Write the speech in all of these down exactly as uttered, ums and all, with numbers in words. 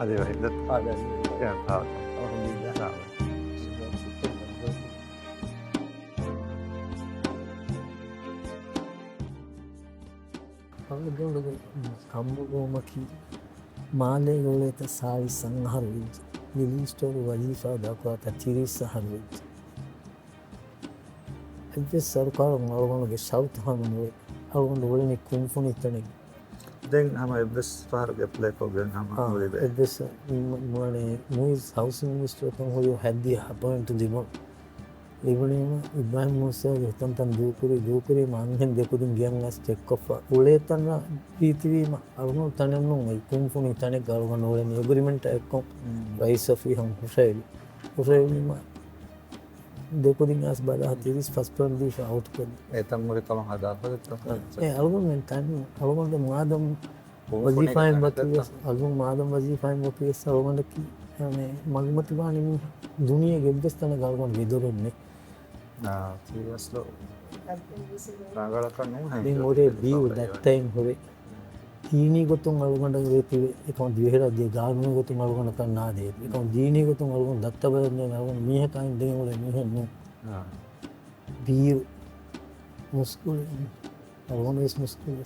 އާދެ. އާދެ. އާދެ. ކަނބުލުގެ ކަނބުލުވުމަކީ މާލޭގަ އުޅޭތަ ސާޅީސް އަހަރު ވެއްޖެ. ލިވިންގްސްޓޯން ވަޒީފާ ދައުކާތަ ތިރީސް އަހަރު ވެއްޖެ. އެއްވެސް ސަރުކާރުން އަޅުގަނޑުގެ ޝަރުތު ހަމަ ނުވޭ. އަޅުގަނޑު އުޅެނީ ކުންފުނި ތަނެއް. ދެން ހަމަ އެއްވެސް ފަހަރު އެޕްލައި ކޮށްގެން ހަމަ އާ، ނުވެވޭ. އެއްވެސް ނު-، ނުވަނީ މުއިޒް ހައުސިން މިނިސްޓަރުކަން ހުރި ހައްދި އަޕޮއިންޓް ލިބުނު. ލިބުނީމަ އިބްރާހިމް މޫސާގެ ހިތަންތަން ދޫކުރި، ދޫކުރީމަ އަންހެން ދެކުދިން ގެއަށް އައިސް ޗެކްކޮށްފަ އުޅޭ ތަން ރީތިވީމަ އަޅުގަނޑު ތަނެއް ނޫން އެއީ ކުންފުނި ތަނެއްގަ އަޅުގަނޑު އުޅެނީ އެގްރިމެންޓާ އެއްކޮށް ރައީސް އޮފީހަށް ހުށައެޅި. ހުށައެޅީމަ ދެކުދިން އައިސް ބަލާ ތިރީސް ފަސް ޕޮއިންޓް ދީފަ އައުޓް ކޮށްލި. އެތަން ހުރި ކަމަށް ހަދާފަ ދެއްތޯ؟ އެ އަޅުގަނޑު މި ތަން އަޅުގަނޑު މާދަމް ވަޒީފާއިން ވަކިވިޔަސް، އަޅުގަނޑު މާދަމް ވަޒީފާއިން ވަކިވިޔަސް އަޅުގަނޑަކީ މަގުމަތިވާނީ މީހުން ދުނިޔޭގެ އެއްވެސް ތަނެއްގަ އަޅުގަނޑު ގެދޮރެއް ނެތް. އާ، ސީރިއަސްލީ. ރަނގަޅަކަށް ނޫން. ދެން އޮރޭ ބީއު ދައްތައިން ހުރެ. ދީނީ ގޮތުން އަޅުގަނޑަށް ރޭ ތިބެ، އެކަމަ ދިވެހިރާއްޖޭ ގާނޫނު ގޮތުން އަޅުގަނޑަކަށް ނާދޭ. އެކަމަ ދީނީ ގޮތުން އަޅުގަނޑު ދައްތަ ބަލަންޖެހޭ އަޅުގަނޑު މީހަކާ އިން ދެން އުޅޭ މީހެއް ނޫން. އާ. ބީރު މުސްކުޅި، އަޅުގަނޑު ވެސް މުސްކުޅި.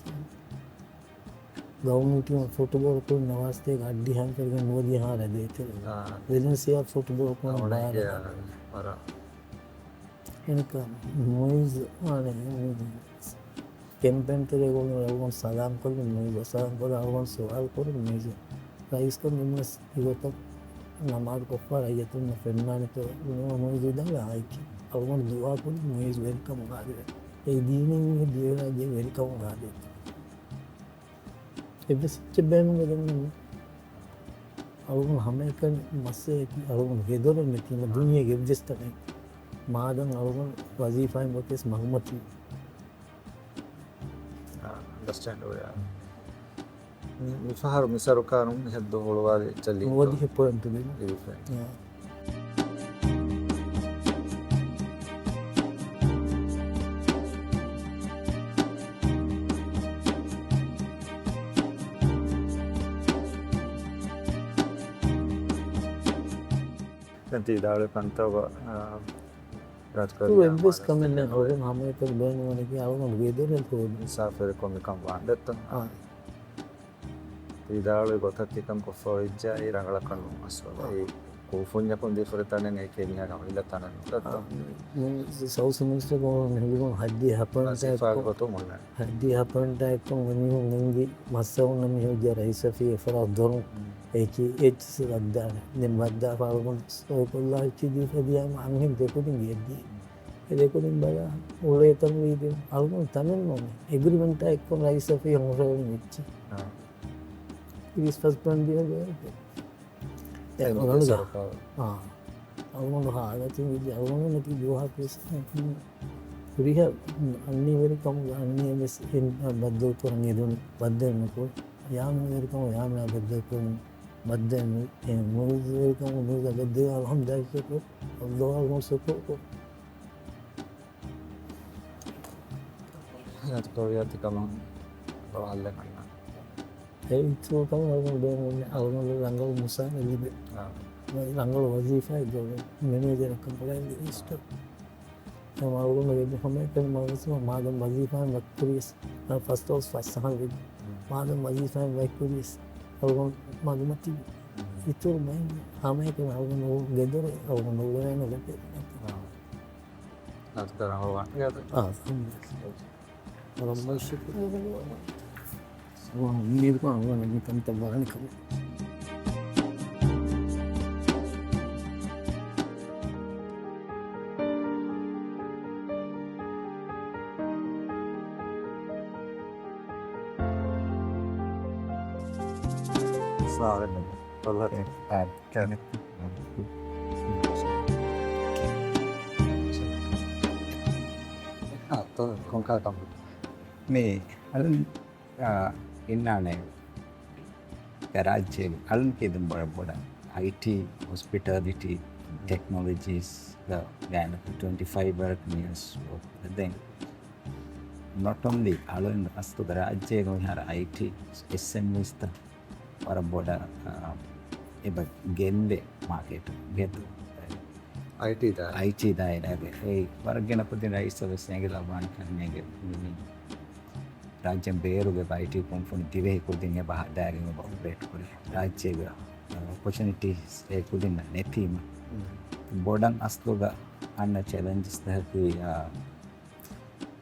ގައުމީ ޓީމަށް ފުޓުބޯޅަ ކުޅުން ނަވާސްތޭކަ އައްޑިހަ ހަންތަރުގެ ނުވަދިހަ ހާރަ ދޭތެރެ. އާ. ވެލެންސިއާ ފުޓުބޯޅަ ކުޅުން އަވަނެ ބާރަ. އެ، ވަރަށް. އެނިކާ މުއިޒް ވާނެ ކެމްޕޭން ތެރޭގަ އަޅުގަނޑު ސަލާމް ކޮށްލި މުއިޒް ސަލާމް ކޮށްލި އަޅުގަނޑު ސުވާލު ކުރި މުއިޒް ރައީސްކަން ނިމުނަސް އިގޮތަށް ނަމާދު ކޮށްފަ ރައްޔަތުންނަށް ފެންނާނެތޯ ނުވަ މުއިޒު ދާލާ އާއެކީ. އަޅުގަނޑު ދުޢާ ކުރި މުއިޒު ވެރިކަމުގަ އާދެވޭ. އެ ދީނީ މީހެއް ދިވެހިރާއްޖެ ވެރިކަމުގަ އާދޭތޯ. އެއްވެސް އެއްޗެއް ބޭނުމެއް ދެން ނޫން. އަޅުގަނޑު ހަމައެކަނި މައްސަލައަކީ އަޅުގަނޑު ގެދޮރެއް ނެތީމަ ދުނިޔޭގެ އެއްވެސް ތަނެއް. މާދަން އަޅުގަނޑު ވަޒީފާއިން ވަކިވެސް މަގުމަތީ. އާ، އަންޑަސްޓޭންޑް ވޭ. މި، މިފަހަރު މި ސަރުކާރުން މިހެއްދު ހުޅުވާލި އެއްޗެއް ނުވަދިހަ ޕޮއިންޓު ދިނުން. އާ. ދެން ތި ދާޅު ކަންތައް އާ، ރާޖިކައިރީ އެއްވެސް ކަމެއް ނެތް. އަޅުގަނޑު ހަމައެކަނި ބޭނުންވަނީ އަޅުގަނޑު ވެދެރެއް ހޯދުން. މުސާފިރުކޮށް މިކަން ވާން ދެއްތޯ؟ އާ. ތި ދާޅު ގޮތަށް ތިކަން ކޮށްފަ ވެއްޖާ އެ ރަނގަޅަކަށް ނޫން އަސްލު. އާ. އެ ކޫފުންޏަކުން ދީފަ ހުރި ތަނެއް އެކޭ މީހާގެ ހަމަ އިލަ ތަނެއް ނޫން ދެއްތޯ؟ އާ. މި ސައުސް މިނިސްޓަރ ގޯހަރު މިހުރިގޮން ހައްދި ހަޕަން ވަޒީފާ ގޮތުން އޮންނާނެ. ހައްދި ހަޕަން ޓާއެއްކޮށް މި މީހުން ނިންގި މައްސަވުން މިހުއްޖާ ރައީސް އޮފީހަށް އެފަރާތް ދޮރުން. އެ ކީ އެއްޗިސް ވައްދާނެ. ދެން ވައްދާފަ އަޅުގަނޑު ސޮއިކޮށްލާ އެއްޗި ދީފަ ދިޔާމަ އަންހެން ދެކުދިން ގެއްދީ. އެ ދެކުދިން ބަލާ އުޅޭތަން ވީދިން އަޅުގަނޑު ތަނެއް ނޫން. އެގްރިމެންޓާ އެއްކޮށް ރައީސް އޮފީހަށް ހުށަހެޅި އެއްޗި. އާ. ތިރީސް ފަސް ޕޮއިންޓް ދިޔަ ދޭ. އެ އެ އަޅުގަނޑު ސަރުކާރު. އާ. އަޅުގަނޑު ހާލަތިން ވިދި އަޅުގަނޑު ނެތި ދުވަހަކީ ހުރިހާ އަންނިވެރިކަމުގަ އަންނިވެސް ބައްދަލު ކުރަން އެދުނު ބައްދަލު ނުކުރު. ޔާމިންވެރިކަމު ޔާމިނާ ބައްދަލު ކުރުން ބައްދަލު ނު-، އެ މުއިޒްވެރިކަމު މުއިޒާ ބައްދަލު އަލްހަމްދުލިއްލާހް ޝުކުރު. އަލްލާހަށް ޝުކުރު. އަދި ކޮރިއަތި ކަމަށް ރޯހައްލެއް ކަންނާ. އެ އިތުރު ކަމަށް އަޅުގަނޑު ބޭނުންވަނީ އަޅުގަނޑު ރަނގަޅު މުސާރަ ލިބޭ. އާ. ރަނގަޅު ވަޒީފާއެއް ދޮރު މެނޭޖަރަކަށް ބުނެ ލިސްޓް. އެ އަޅުގަނޑު ވެދި ހަމައެކަނި މަގުމަތީ މާދަމް ވަޒީފާއިން ވަކިކުރިޔަސް، ފަސް ދުވަސް ފަސް އަހަރު ވެދި. މާދަމް ވަޒީފާއިން ވަކިކުރިޔަސް އަޅުގަނޑު މަގުމަތީ. އިތުރު ބައި ހަމައެކަނި އަޅުގަނޑު ގެދޮރެއް އަޅުގަނޑު އުޅެވޭނެ ގޮތެއް. އާ. އާ، އަލްހަމްދުލިއްލާހް. އުއްމީދުކުރަން އަޅުގަނޑު މިކަންތައް ވާނެ ކަމަށް. އާ، ތޮ، ކޮންކަހަލަ ކަމެއް؟ މި އަލަން، އާ، އިންނާނެ ރާއްޖޭގެ އަލަން ކީދުން ބޮޑަށް ބޮޑަށް އައިޓީ، ހޮސްޕިޓަލިޓީ، ޓެކްނޮލޮޖީސް ގަ ގާތް ޓްވެންޓީ ފައިވް އިޔާސް ދެން ނޮޓް އޮންލީ އަޅުގަނޑު އަސްލުގަ ރާއްޖޭގަ މިހާރު އައިޓީ އެސްއެމްއީސްތައް ވަރަށް ބޮޑަށް، އާ، އެބަ ގެއްލޭ މާކެޓު ގެތު އައިޓީ ދާއިރާ. އައިޓީ ދާއިރާގެ އެއީ ވަރަށް ގިނަ ކުދިން ރައީސަށް ވެސް އެނގިލައްވާނެ ކަންނޭނގެ. ރާއްޖޭން ބޭރުގެ އައިޓީ ކުންފުނި ދިވެހި ކުދިން އެބަ ހަދާގެން އެބަ އޮޕަރޭޓް ކުރި. ރާއްޖޭގެ އޮޕޮޗުނިޓީސް އެ ކުދިންނަށް ނެތީމަ، ބޮޑަށް އަސްލުގަ އަންނަ ޗެލެންޖަސްތަކަކީ، އާ،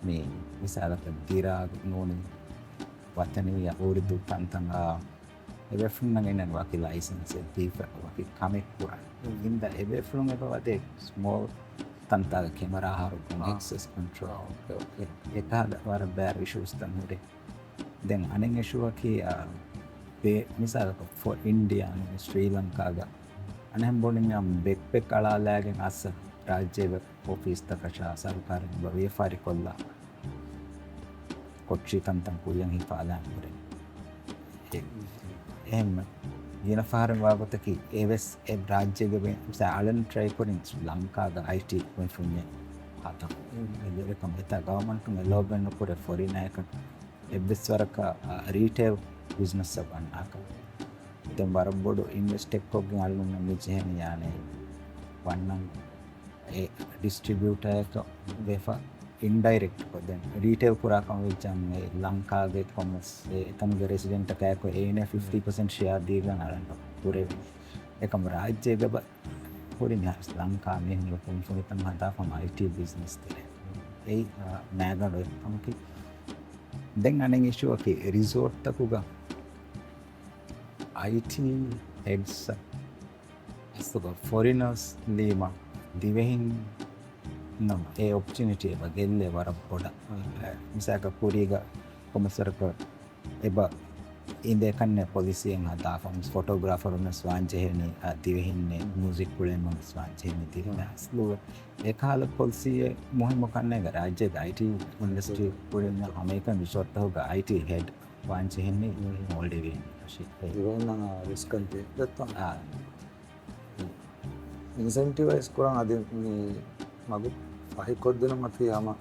މި މިސާލަކަށް ދިރާގު ނޫނީ ވަތަނީ އުރުދޫ ތަންތަން، އާ، އެބޭފުޅުންނަށް އިންނަން ވަކި ލައިސަންސެއް ދީފަ ވަކި ކަމެއް ކުރަން. ހިންދާ އެބޭފުޅުން އެބަ ވަދޭ ސްމޯލް ތަންތާގަ ކެމެރާ ހަރުކުން، އާ، އެކްސެސް ކޮންޓްރޯލް، އެކަހަލަ ވަރަށް ބާރު އިޝޫސްތައް ހުރޭ. ދެން އަނެއް އިޝޫއަކީ، އާ، ބޭ-، މިސާލަކަށް ފޯ އިންޑިއާ ނޫނީ ސްރީލަންކާގަ އަނެއްހެން ބުނިންޏާ ބެކްޕެކް އަޅާލާގެން އައްސަ ރާއްޖޭގަ އޮފީސްތަކަށާ ސަރުކާރުން ވިޔަފާރިކޮށްލާ ކޮޓަރި ތަންތަން ކުރިއަށް ހިފާލާން ހުރޭ. އެ-، އެހެން ގިނަ ފަހަރެއް ވާގޮތަކީ އެވެސް އެ ރާއްޖޭގެ ވެ-، މިސާ އަޅަން ޓްރައި ކުރިން ލަންކާގަ އައިޓީ ކުންފުންޏެއް ހަދަން. އެކަމް އެތާ ގަވަމަންޓުން އެލޯބެން ނުކުރޭ ފޮރިނައަކަށް އެއްވެސް ވަރަކަށް، އާ، ރީޓެއިލް ބިޒްނަސްއަށް ވަންނާކަށް. ދެން ވަރަށް ބޮޑު އިންވެސްޓެއްކޮށްގެން އަޅުގަނޑު މި ޖެހެނީ ޔާނެ ވަންނަން އެ ޑިސްޓްރިބިއުޓަރަކަށް ވެފަ އިންޑައިރެކްޓްކޮށް. ދެން ރީޓެއިލް ކުރާ ކަމަށް ވެއްޖާމު އެ ލަންކާގެ ކޮމަސް އެ އެތަނުގެ ރެސިޑެންޓަކާއެކު އޭނަ ފިފްޓީ ޕަސެންޓް ޝެއާ ދީގަން އަޅަން ކުރެވި. އެކަމް ރާއްޖޭގަ ބަ-، ހުރި މިހާރު ލަންކާ މީހުންގެ ކުންފުނިތައް ހަދާފަ އައިޓީ ބިޒްނަސް ތެރޭ. އެއީ، އާ، މާގަނޑު އެއްކަމަކީ. ދެން އަނެއް އިޝޫއަކީ ރިސޯޓްތަކުގަ އައިޓީ ހެޑްސް އަސްލުގަ ފޮރިނަރސް ލީމަ ދިވެހިން ނަމަ އެ އޮޕޮޗުނިޓީ އެބަ ގެއްލޭ ވަރަށް ބޮޑަށް. މިސާލަކަށް ކުރީގަ ކޮމެސަރަކަށް އެބަ އިނދޭ ކަންނޭ ޕޮލިސީއެއް ހަދާފަ، ފޮޓޯގްރާފަރުންނަސް ވާން ޖެހެނީ އަ، ދިވެހިންނޭ، މިއުޒިކް ކުޅެންވަންސް ވާން ޖެހެނީ ދިވެހިން. އަސްލު އެކަހަލަ ޕޮލިސީއެއް މުހިއްމު ކަންނޭގަ ރާއްޖޭގެ އައިޓީ އިންޑަސްޓްރީ ކުޅެން ހަމައެކަނި ރިސޯޓްތަކުގަ އައިޓީ ހެޑް ވާން ޖެހެނީ މޯލްޑިވިއަން އަށި. ދިވެހިންނަށް ރިސްކް ދޭ ދެއްތޯ؟ އާ. އިންސެންޓިވައިޒް ކުރަން އަދި މި މަގު ފަހިކޮށްދިނުމަކީ ހަމަ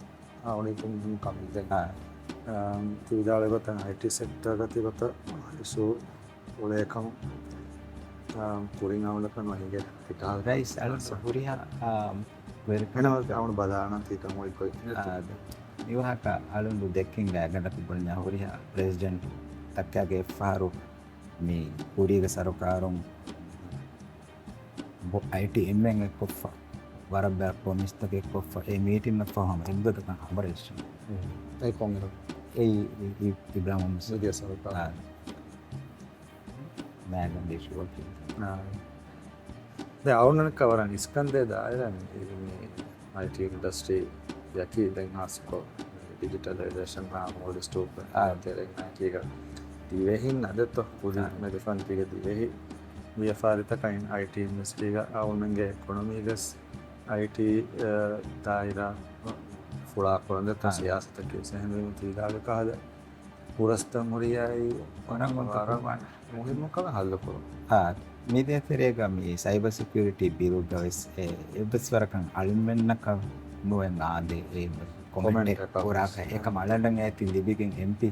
އާ، އުނިކު މުހިންމު ކަމެއް. ދެން، އާ. އާ، ތި ވިދާޅުވި ގޮތަށް އައިޓީ ސެކްޓަރގަ ތިގޮތަށް އިޝޫ އުޅޭކަމު، އާ، ކުރިން އަމަލަކަށް ނުއެނގޭ ކިތާ. ރައީސް އަޅުގަނޑު ހުރިހާ، އާ، ވެރި-، އެނަމަ އަޅުގަނޑު ބަލާނަން ތި ކަމު އޮތް ގޮތް. އާ، މިވާހަކަ އަޅުގަނޑު ދެއްކިން ގާތްގަނޑަކަށް ބުނަންޏާ ހުރިހާ ޕްރެޒިޑެންޓް ތަކާގެ އެއްފަހަރު މި ކުރީގެ ސަރުކާރުން އައިޓީ އެމްއެން އެއްކޮށްފަ، ވަރަށް ބާ ޕްރޮމިސްތަކެއް ކޮށްފަ، އެ މީޓިންއަށްފަހު ހަމަ އެއްގޮތަކަށް ހަމަ ރަޖިސްޓްރީ. އެ ކޮންމެ؟ އެ، އެ، އި-، އި-، އިބްރާހިމް މުހައްމަދު. މީޑިއާ ސަރުކާރު. އާ. މާގަނޑު އިޝޫއަކީ. އާ. ދެ އަޅުގަނޑަކަށް ވަރަށް އިސްކަންދޭ ދާއިރާ މި، މި އައިޓީ އިންޑަސްޓްރީއަކީ ދެން ހާއްސަކޮށް ޑިޖިޓަލައިޒޭޝަން މޯލްޑިވްސް އާ. ތެރެއިން އައިޓީގަ ދިވެހިން އަދެއްތޯ ކުދިން އާ. މެދުފަންތީގެ ދިވެހި ވިޔަފާރިތަކަށް އައިޓީ އިންޑަސްޓްރީގަ އަޅުގަނޑުގެ އިކޮނޮމީގަސް އައިޓީ، އަ، ދާއިރާ ފުޅާ ކުރަން ދެއްތޯ އާ. ސިޔާސަތަކީ ސެހެން ތީދާގެ ކަހަލަ ފުރަސްތައް ހުރިއްޔާއި ވަރަށް ވަރަށް މުހިންމު ކަމެއް ހައްލު ކުރުން. އާ، މިދޭތެރޭގަ މި ސައިބަ ސެކިއުރިޓީ ބިލްގަ ވެސް އެ، އެއްވެސް ވަރަކަށް އަޅުމެންނަކަށް ނުވެ އާދޭ އެ ކޮމެންޓެއް ކޮމެންޓް ކުރާކަށް. އެކަމަށް އަޅަނޑަށް އޭތި ލިބިގެން އެމްޕީ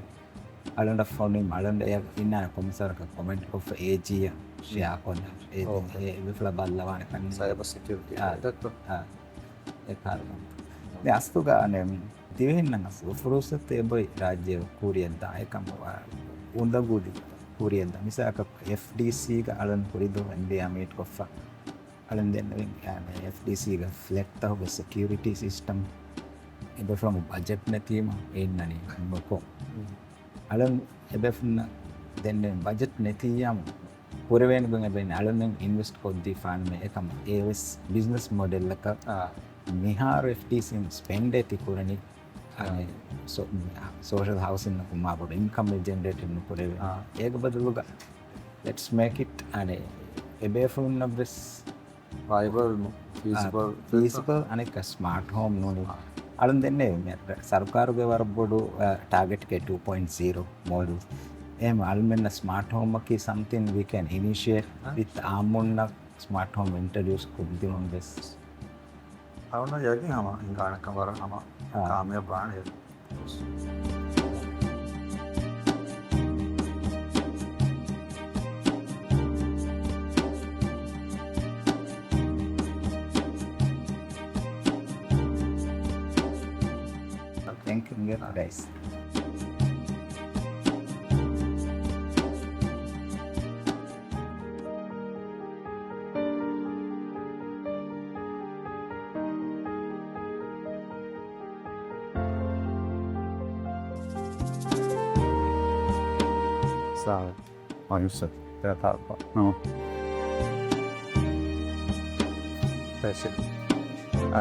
އަޅަނޑަށް ފޮނުވީމަ އަޅަނޑަށް އެ އިންނާނެ ކޮމިސަރަކަށް ކޮމެންޓް ކޮށްފަ އޭޖީއަށް ޝެއާ ކޮށްލަން. އޭ، އޯ. އެ، އެ މިފަޅަށް ބައްލަވާނެ ކަން. ސައިބަ ސެކިއުރިޓީ އާ. އެކަށް. އާ. އެ ކާރު. ދެ އަސްލުގަ އަނެއް ދިވެހިންނަށް އަސްލު ފުރުސަތު އެބޮތް ރާއްޖެ ކުރިއަށް ދާ އެކަމަށް އުނދަގޫލި ކުރިއަށް ދާ. މިސާލަކަށް އެފްޑީސީގަ އަޅަން ކުރިދު އިންޑިއާ މީޓް ކޮށްފަ. އަޅަން ދެންނެވިން އެފްޑީސީގަ ފްލެޓްތަހުގެ ސެކިއުރިޓީ ސިސްޓަމް އެބަފަހު ބަޖެޓް ނެތީމަ އެ އިންނަނީ ނުކޮށް. އަޅަން އެބޭފުންނަށް ދެންނެވިން ބަޖެޓް ނެތިއްޔާމު ކުރެވޭނެ ގޮތް އެބައިން އަޅަން އިންވެސްޓް ކޮށްދީފާނަމޭ އެކަމަށް އެވެސް ބިޒްނަސް މޮޑެލްއަކަށް އާ. މިހާރު އެފްޑީސީން ސްޕެންޑޭ ތި ކުރަނީ އާ. އަނެ ސޯ-، ސޯޝަލް ހައުސިންއަކުން މާ ބޮޑު އިންކަމެއް ޖެނެރޭޓެއް ނުކުރެވޭ. އާ. އޭގެ ބަދަލުގަ let's make it އަނެ އެބޭފުޅުންނަށް ވެސް ވައިބަލް ނު-، ފީސިބަލް އާ، ފީސިބަލް އަނެއްކާ ސްމާޓް ހޯމް ނޫނީ. އާ. އަޅުން ދެންނެވި މި ސަރުކާރުގެ ވަރަށް ބޮޑު، އާ، ޓާގެޓްގެ ޓޫ ޕޮއިންޓް ޒީރޯ މޯލްޑިވްސް. އެހެން އަޅުމެންނަށް ސްމާޓް ހޯމަކީ something we can initiate އާ. with އާއްމުންނަށް ސްމާޓް ހޯމް އިންޓްރޮޑިއުސް ކޮށްދިނުން ވެސް. އަޅުންނަށް ޔަގީން ހަމަ ހިނގާނެކަން ވަރަށް ހަމަ އާ. ކާމިޔާބު ވާނެ. ނައިސް. ސާ. އާ، ޔޫސަފް. ތެރެ ތާކު. ނޯ. ތެރެ ސި. އާ.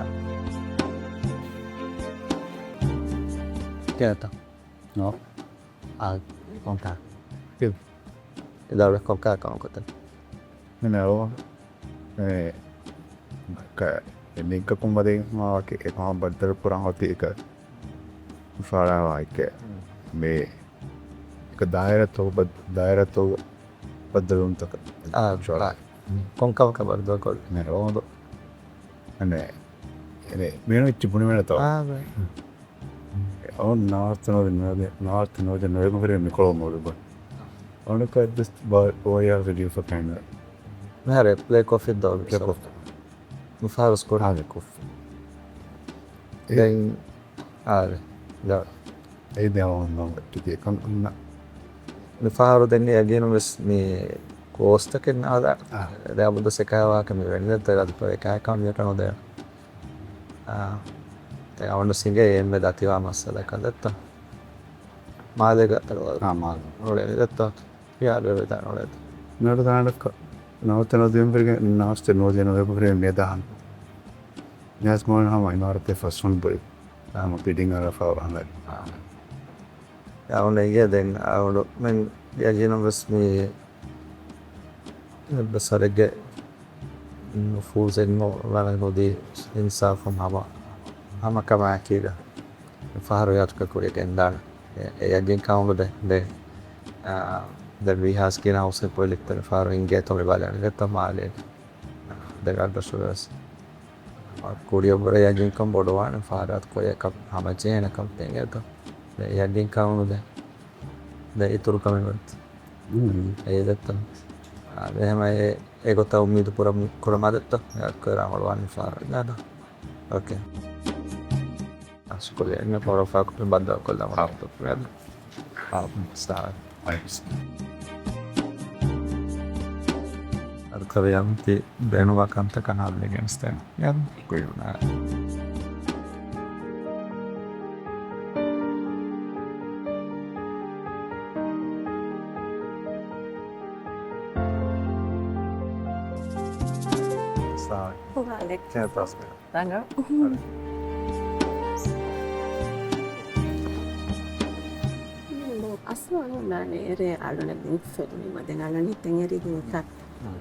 ތެރެ ތާ. ނޯ. އާ، ކޮންކާ. ކި. އެދާ ކޮންކާ ކަމަކު ތެ. މިނެ އޯ. އެ، ކ-، އެ ނިންކަކުން ވަދެ މާ ވަކި އެކަމަށް ބައްދަލު ކުރަން އޮތީ އެކަ. ފާޅާވާ އެކެ. މޭ. އެކަ ދާއިރަތައް ބައް-، ދާއިރަތައް ބައްދަލުވުންތަކަށް. އާ، ޝޯ. ކޮންކަމަކަށް ބައްދަލު ކޮށް. މޭ ރޯދު. އަނެ، އެނެ، މީނު އިއްޗި ބުނިވެނެތޯ. އާ، ބޭ. އަވަން ނާސްތަ ނޯދެ ނޯދެ، ނާސްތަ ނޯދެ ނޯދެ މަގުރެ މިކޮޅު މޮޅު ބަ. އަވަނަކަ އެއް ދުސް ބާ އޯޔާ ވީޑިއޯ ފަކައިން. މިހާރު ޕްލޭ ކޮށްފިއް ދޯ. ޕްލޭ ކޮށް. މިފަހަރު ސްކޯޑް. އާދެ ކޮށްފި. ދެން، އާދެ. ދާ. އެއީ ދެ އަވަން ނޯ ޓިކެ ކަން އަންނަ. މިފަހަރު ދެން ޔަގީނުން ވެސް މި ކޯސްތަކެއް ނާދާ. އާ. ދެ އަބަދު ސެކަހަވާކަ މި ވެނިދެއްތަ އަދު ޕަރެ ކާކާ މިޔަކަނު ދެ. އާ، ތެ އަވަން ސިނގޭ އެންމެ ދަތިވާ މައްސަލަކަށް ދެއްތަ؟ މާލޭގަ އަތަރު އާ، މާލޭ. ނުޅެނި ދެއްތަ؟ ޔާ، ރެވެދާ ނުޅެދާ. ނަޑު ދާނަކަ، ނަވަތަ ނުވަދިހަ ވަނަ ވަނަ ނާސްތެ ނުވަދިހަ ނުވަދިހަ ވަނަ ވަނަ މޭ ދާން. ނާސް މޯން ހަމަ އިމާރަތެއް ފަސްވަން ބޮއި. ހަމަ ބިޑިން އަރަފާ ވަހަނަ. އާ. އަވަން އިނގޭ ދެން އަވަން މެން ޔަގީނުން ވެސް މި އެއްބަސްވަރެއްގެ ނުފޫޒެއް ނުވަނަ ނުދީ އިންސާފުން ހަމަ، ހަމަ ކަމާއެކީގަ. ފަހަރު ޔާދުކަ ކުރި ގެންދާނެ. އެ، އެ ޔަގީން ކަމުގަ ދެ، ދެ، އާ، ދެ ވީހާސް ގިނަ ހައުސެއް ކޮއިލިކްތަރ ފަހަރު އިނގޭތޯ މި ބަލަނި ދެތޯ މާލޭ. ދެ ގައްޑަށު ވެސް. ކުރިއަށްވުރެ ޔަގީންކަން ބޮޑުވާނެ ފަހަރާތް ކޮއެކަ ހަމަޖެހޭނެ ކަން ތެނގޭތޯ. ދެ ޔަގީން ކަމުގަ ދެ، ދެ އިތުރު ކަމެއް ވެސް. އެއީ ދެއްތަ؟ އާ، އެހެމަ އެ، އެގޮތަށް އުއްމީދު ކުރަމު-، ކުރަމާ ދެއްތަ؟ އެއަށް ކުރާ މޮޅުވާނީ ފާރު ނާދަ. އޯކޭ. އަސްކުރި އެންމެ ފޮރޮފާކު ބައްދަލު ކޮށްލަމު ހާފު ވެދު. ހާފު ސާ. އަދު ކަވެޔަމް ތި ބޭނުވާ ކަންތަކަށް ހާލު ގެނެސްދޭން. ޔާ، ކުއިން. ސާ. ވަޢަލައިކުމް. ކެ ތަސްބީޙް. ރަނގަޅު. އަސްލު އަޅުން އެރޭ އަޅުން ގްރޫޕް ފެލުމީމަ ދެން އަޅުން ހިތަށް އެރީ ގްރޫޕް ކަ.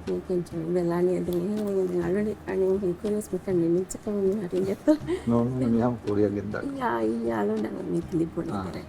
މިކަން ވެލާނީ ދެން އެހެން އަޅުން އަނެއް ހިތުންވެސް މިކަން ނިމިއްޖެ ކަމަށް މިހާރު އިނގޭތޯ. ނޯ، ނޯ، މިހާރު ކުރިއަށް ގެންދާ. ޔާ، އިއްޔާ އަޅުން މި ކްލިޕް ބުނެ އާ. ދެރޭ.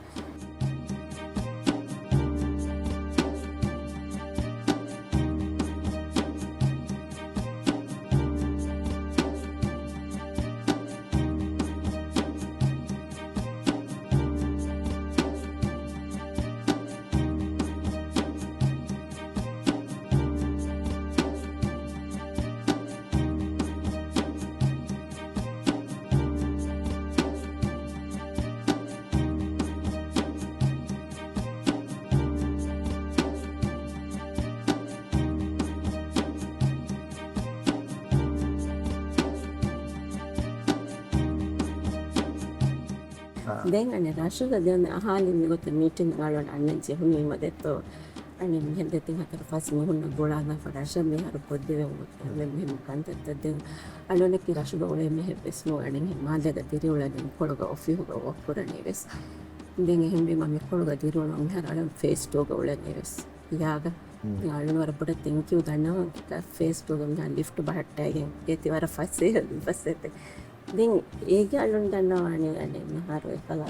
ދެން އަނެއް ރަށުގަ ދެން އަހާލި މިގޮތަށް މީޓިން އަޅުން އަންނަން ޖެހުނީމަ ދެއްތޯ. އަނެއް މިހެން ދެތިން ހަތަރު ފަސް މީހުންނަށް ގުޅާލާފަ ރަށަށް މިހާރު ކޮށްދެވެމުން އެންމެ މުހިންމު ކަންތައްތައް ދެން އަޅުންނަކީ ރަށުގަ އުޅޭ މީހެއް ވެސް ނޫން އަނެއް މާލޭގަ ދިރިއުޅެނީ މިކޮޅުގަ އޮފީހުގަ ވޯކް ކުރަނީ ވެސް. ދެން އެހެންވީމަ މިކޮޅުގަ ދިރިއުޅުން މިހާރު އަޅުން ފޭސް ޓޫގަ އުޅެނީ ވެސް. ޔާގަ ދެން އަޅުން ވަރަށް ބޮޑަށް ތެންކް ޔޫ ދަންނަވަން ތިކަ ފޭސް ޓޫގަ މިހާރު ލިފްޓް ބަހައްޓައިގެން އޭތި ވަރަށް ފަސޭހަ ބަސް އެތެ. ދެން އޭގެ އަޅުން ދަންނަވާނީ އަނެއް މިހާރު އެކަލަ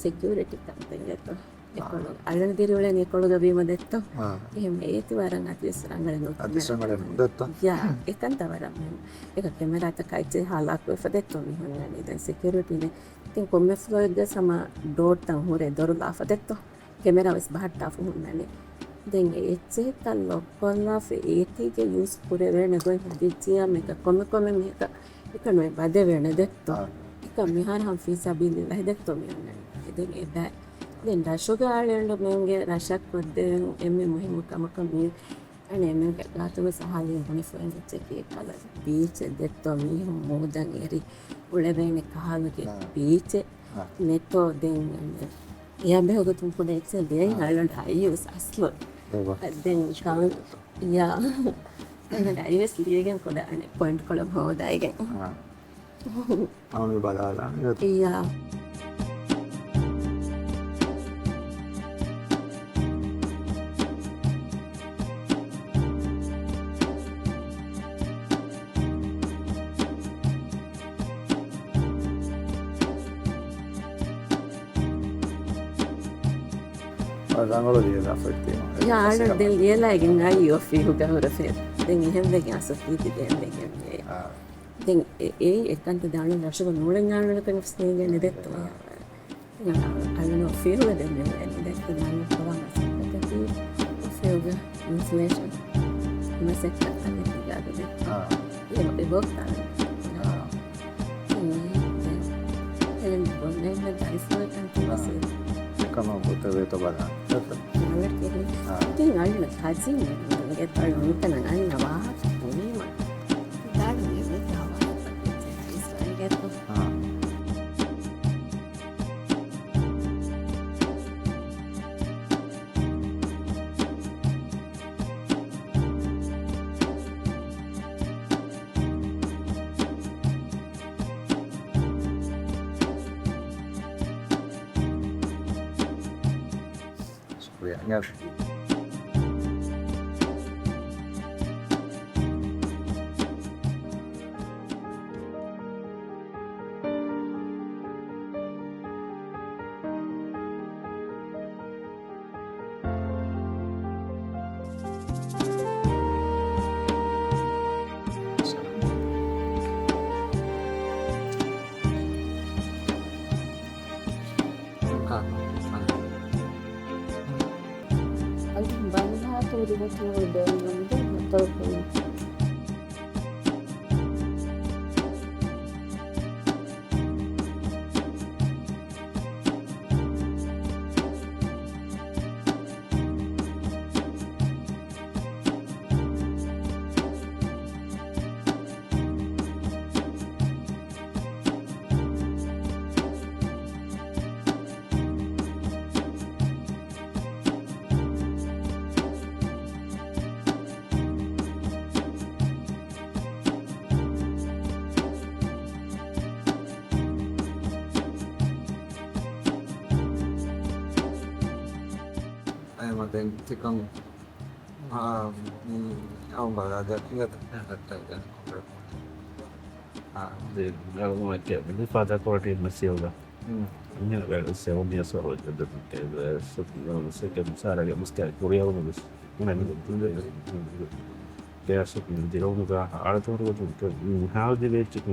ސެކިއުރިޓީ ކަންތައް އެތޯ. އެކޮޅު އަޅުން ދިރިއުޅެނީ އެކޮޅުގަ ވީމަ ދެއްތޯ. އާ. އެހެން އޭތި ވަރަށް އަދިވެސް ރަނގަޅެއް ނު. އަދިވެސް ރަނގަޅެއް ނު ދެއްތޯ. ޔާ، އެކަންތައް ވަރަށް މުހިންމު. އެކަ ކެމެރާތަކާ އެއްޗެއް ހާލާކުވެފަ ދެއްތޯ މި ހުންނަނީ. ދެން ސެކިއުރިޓީނެއް. ތިން ކޮންމެ ފްލޯއެއްގަ ސަމާ ޑޯރތައް ހުރެ ދޮރު ލާފަ ދެއްތޯ. ކެމެރާ ވެސް ބަހައްޓާފަ ހުންނަނީ. ދެން އެ އެއްޗެހިތައް ލޮކްކޮށްލާފަ އޭތީގެ ޔޫސް ކުރެވޭނެ ގޮތް ހަދިއްޖިޔާ މިކަ ކޮންމެ ކޮންމެ މީހަކަށް އެކަން ވަދެވޭނެ ދެއްތޯ. އާ. އެކަން މިހާރު ހަމަ ފީ ސަބީލިއްލާހި ދެއްތޯ މި އޮންނަނީ. އެ ދެން އެބަ-، ދެން ރަށުގަ އަޅުގަނޑުމެންގެ ރަށަށް ކޮށްދެވުން އެންމެ މުހިއްމު ކަމަކަށް މި އަނެއް އެންމެންގެ ގާތުގަ ސަހާލީ ބުނެފައި އެއްޗަކީ ކަލަ ބީޗެއް ދެއްތޯ މީހުން މޫދަށް އެރި އުޅެވޭނެ ކަހަލަގެ ބީޗެއް ނެތޯ. ދެން އެއާ ބެހޭގޮތުން ކުޑަ އެއްޗެއް ދިޔައީ އަޅުގަނޑު އައިއުވެސް އަސްލު. ދެން ކަމެއް ޔާ. އަޅުގަނޑު އައިއުވެސް ލިޔެގެން ކުޑަ އަނެއް ޕޮއިންޓްކޮޅެއް ހޯދައިގެން. އާ. ހަމަ މި ބަލާލާނެ. އިއްޔާ. ރަނގަޅު ލިޔެލާފައި ތީމަ. ޔާ، އަޅު ދެން ލިޔެލައިގެން އައި އޮފީހުގަ ހުރެފޭ. ދެން އެހެންވެގެން އަސަކީތި ދޭންވެގެން އެ. އާ. ދެން އެ-، އެއީ އެކަންތައް ދާނު ރަށުގަ ނޫޅެން އާނުނަކަން ވެސް ނޭނގެ ނެދެއްތޯ. އަޅުގަނޑު އޮފީހުގަ ދެން މި އެންމެ ދެއްކި ދާނު ކޮޅާ މަސައްކަތަކީ އޮފީހުގަ އިންސުލޭޝަން މަސައްކަތްތައް ތިގާގަ ދެއްކި. އާ. އެ، އެ ބޮކްތާ. އާ. އެ، އެ، އެ، އެ، އެ، އެކަމަށް ބުދެވޭތޯ ބަލާން. އާ. ތިން އަޅު ކަޒިން ގެ ތަޅު ނުކަން އަންނަ ވާހަކަ ބުނީމަ. ދާން މި ވިތާ ވާހަކަ އާ. ޝުކުރިއްޔާ. އަދި ބަންހާ ތުރިބަތުރު ދޮންމަންދެ މަތޮޅު ކުރިން. އައިމަ ދެން ތިކަން، އާ، މި، އައު ބަލާ ދެ، އިނގޭތަ؟ އާ. ދެ، އައު މައްޗަށް މި ފާދަ ކޮޅަޓީ މެސިއޯގަ. ހުން. މި ސެވަން އިޔާސް އޯލްޑް ސެކެންޑް ސާރަގެ މުސްތާ ކުރިޔަވަނު ވެސް. ގެއަށް ދިރައުނުގަ އަޅަތޯރު ހާލް ދިވެއްޗެއް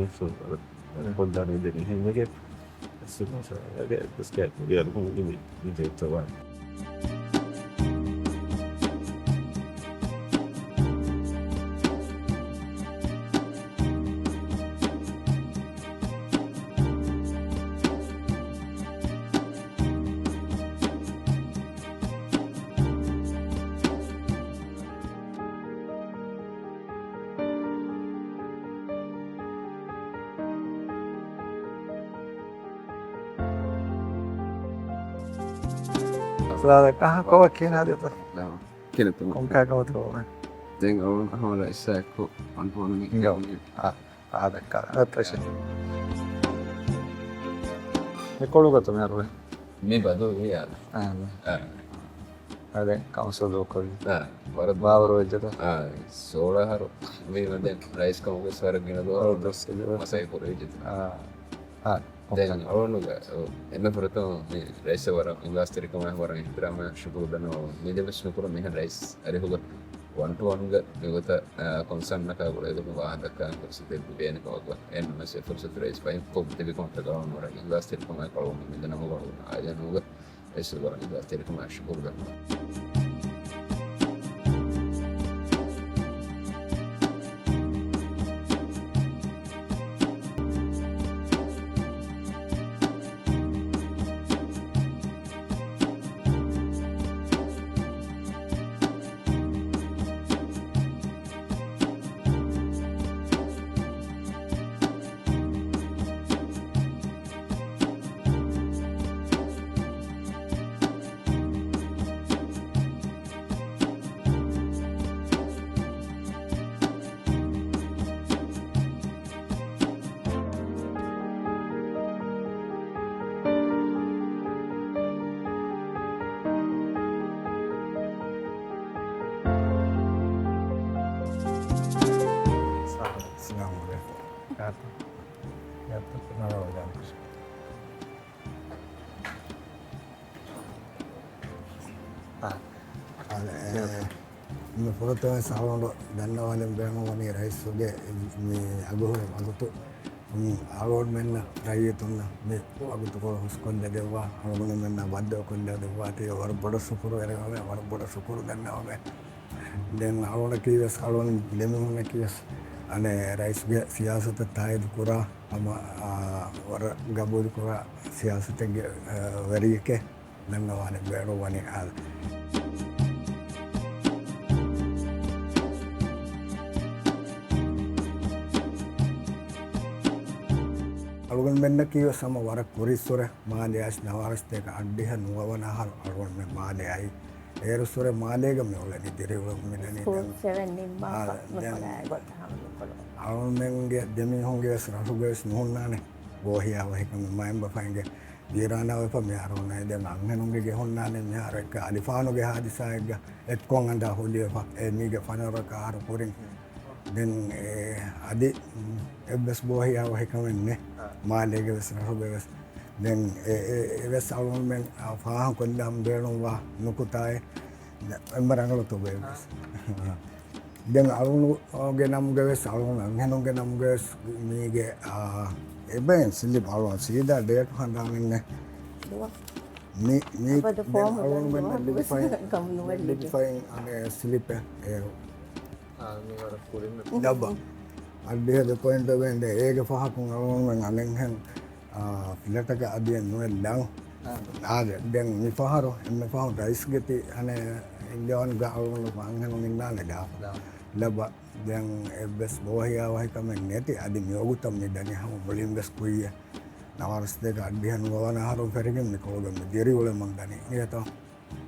ކޮންދާނީ ދެނީ ހެންވެގެ. ސްކޭޓް ކުރިއަރު ހުން މި ދެއްތަވާ. ކޮންކަހަލަ ކަމެއް ދެން އަޅުގަނޑު ހަމަ ރައީސާއެކު އަންހޯނުމި އިނގޭ. އާ، އާދައްކާ. އަ، ތަށި. މި ކޮޅު ގޮތު މި އަރުވެ. މި ބަދު ވިޔާ. އާ. އާ. އާދެ، ކައުންސިލް ދޫކޮށް. އާ، ވަރަށް ބާވަރު ވެއްޖެތަ؟ އާ، ސޯޅަ އަހަރު ވީމަ ދެން ރައީސް ކަމުގެ ވަރަށް ގިނަ ދުވަހު މަސައްކަތް ކުރެވިއްޖެތަ؟ އާ. އާ. ދެން އަޅުގަނޑުގެ އެންމެ ފުރަތަމަ މި ރައީސް ވަރަށް އިޚްލާޞްތެރިކަމާއެކު ވަރަށް އިޙްތިރާމާ ޝުކުރު ދަންނަވަން. މި ދެމެސް ނުކުރު މިހެން ރައީސް އަރިހުގަ ވަން ޓު ވަންގަ މިގޮތަށް، އާ، ކޮންސާންއަކާ ގުޅޭގޮތުން ވާހަކަ ދައްކާން ފުރުސަތެއް ލިބޭނެ ކަމަށް ވާ. އެންމެސް އެ ފުރުސަތު ރައީސް ފަހިން ކޮށް ތިބިކަމަށް ތަކާވަން ވަރަށް އިޚްލާޞްތެރިކަމާއެކު އަޅުގަނޑު މި ދެނަމުގަ އަޅުގަނޑު އާއިލާނުގަ އެސް ވަރަށް އިޚްލާޞްތެރިކަމާ ޝުކުރު ދަންނަވަން. އާ، އާ، އެ، މި ފުރަތަމަ އަޅުގަނޑު ދަންނަވާލަން ބޭނުންވަނީ ރައީސުގެ މި އަގުހުރި ވަގުތު، މި އަޅުގަނޑުމެންނަށް ރައްޔިތުންނަށް މި ވަގުތުކޮޅު ހުސްކޮށްލަދެއްވާ، އަޅުގަނޑުމެންނަށް ވައްދަ ކޮށްލަދެއްވާތީ ވަރަށް ބޮޑަށް ޝުކުރުވެރިވަމޭ، ވަރަށް ބޮޑަށް ޝުކުރު ދަންނަވަމޭ. ދެން އަޅުގަނޑަކީވެސް އަޅުގަނޑު ދެމީހުންނަކީވެސް އަނެއް ރައީސްގެ ސިޔާސަތަށް ތާއީދު ކުރާ ހަމަ، އާ، ވަރަށް ގަބޫލު ކުރާ ސިޔާސަތެއްގެ، އާ، ވެރިއެކޭ ދަންނަވާނެ ބޭނުންވަނީ. އާ، އަޅުގަނޑުމެންނަކީވެސް ހަމަ ވަރަށް ކުރީއްސުރެ މާލެ އައިސް ނަވާރަސަތޭކަ އަށްޑިހަ ނުވަވަނަ އަހަރު އަޅުގަނޑުމެން މާލެ އައީ. އޭރުއްސުރެ މާލޭގަ މި އުޅެނީ ދިރިއުޅެމުން މިދަނީ. ސްކޫލް ދެން، ސެވެން ނިންމާފަ އާ، ދެން ނުކުރާ ގޮތަށް ހަމަ ނުކުރު. އަޅުގަނޑުމެންގެ ދެމީހުންގެވެސް ރަށުގަވެސް ނުހުންނާނެ ބޯހިޔާވަހިކަމެއް. މައިންބަފައިންގެ ޖީރާނާ ވެފަ މިހާރު ހުންނައި. ދެން އަންހެނުންގެ ގެ ހުންނާނެ މިހާރު އެއްކަ އަލިފާނުގެ ހާދިސާއެއްގަ އެއްކޮށް އަނދާ ހުލިވެފަ. އެ މީގެ ފަނަރަ ކަހަރު ކުރިން. ދެން އެ އަދި އެއްވެސް ބޯހިޔާވަހިކަމެއް ނެ. އާ. މާލޭގެ ވެސް ރަށުގެ ވެސް. ދެން އެ، އެ، އެވެސް އަޅުގަނޑުމެން ފާހަގަކޮށްލަން ބޭނުންވާ ނުކުތާއެއް. އެންމެ ރަނގަޅު ތޮބެއް ވެސް. ދެން އަޅުގަނޑުގެ ނަމުގެ ވެސް، އަޅުގަނޑު އަންހެނުންގެ ނަމުގެ ވެސް މީގެ، އާ، އެބައިން ސިލިޕް އަޅުގަނޑު ސީދާ ޑޭޓު ހަނދާނެއް ނެ. މި، މި އަބަދު ދެން ފޯމު އަޅުގަނޑުމެންނަށް ލިބިފައި، ލިބިފައި އަނެއް ސިލިޕެއް އޭރު. އާ، މި ވަރަށް ކުރިން ދަބަ. އަށްޑިހަ ދެ ޕޮއިންޓް ވެގެން ދޭ. އޭގެ ފަހަކުން އަޅުގަނޑުމެން އަނެއްހެން، އާ، ފްލެޓަކަށް އަދިއެއް ނުވެ ލަން. އާ. އާދެ، ދެން މި ފަހަރު، އެންމެ ފަހުން ރައީސްގެ ތި އަނެއް އިން ދެވަން ގަ އަޅުގަނޑު އަންހެނުން އިންނާނެ ލާ. ލާ. ލަބަ. ދެން އެއްވެސް ބޯހިޔާވަހިކަމެއް ނެތި. އަދި މިވަގުތަށް މި ދަނީ ހަމަ މުޅިން ވެސް ކުއްޔަށް. ނަވާރަސަތޭކަ އަށްޑިހަ ނުވަވަނަ އަހަރުން ފެށިގެން މި ކޮޅުގަ މި ދިރިއުޅެމުން ދަނީ. އިނގޭތޯ؟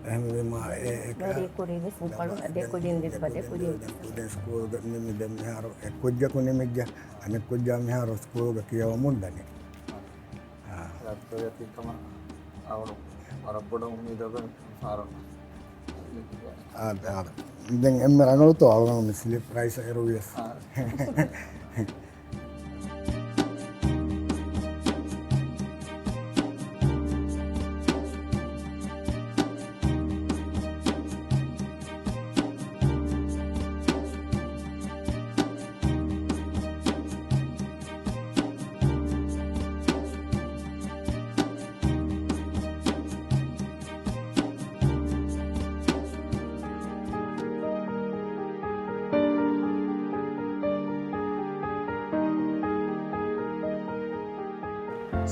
އެހެންވީމާ އެ، އެ، ދެރީ ކުރީ ވެސް މިކޮޅު، ދެ ކުދިން ލިބިފަ، ދެ ކުދިން. ދެ ކުދިން ސްކޫލްގަ ނިމި ދެން މިހާރު އެއް ކުއްޖަކު ނިމިއްޖެ، އަނެއް ކުއްޖާ މިހާރު ސްކޫލްގަ ކިޔަވަމުން ދަނީ. އާ. ރައްތުގެ ތިކަމަށް އަޅު ވަރަށް ބޮޑަށް އުއްމީދު އޮތް ފާރު. އާ، އާ. ދެން އެންމެ ރަނގަޅުތޯ އަޅުގަނޑު މި ސިލިޕް ޕްރައިސް އޭރު ވިޔަސް. އާ.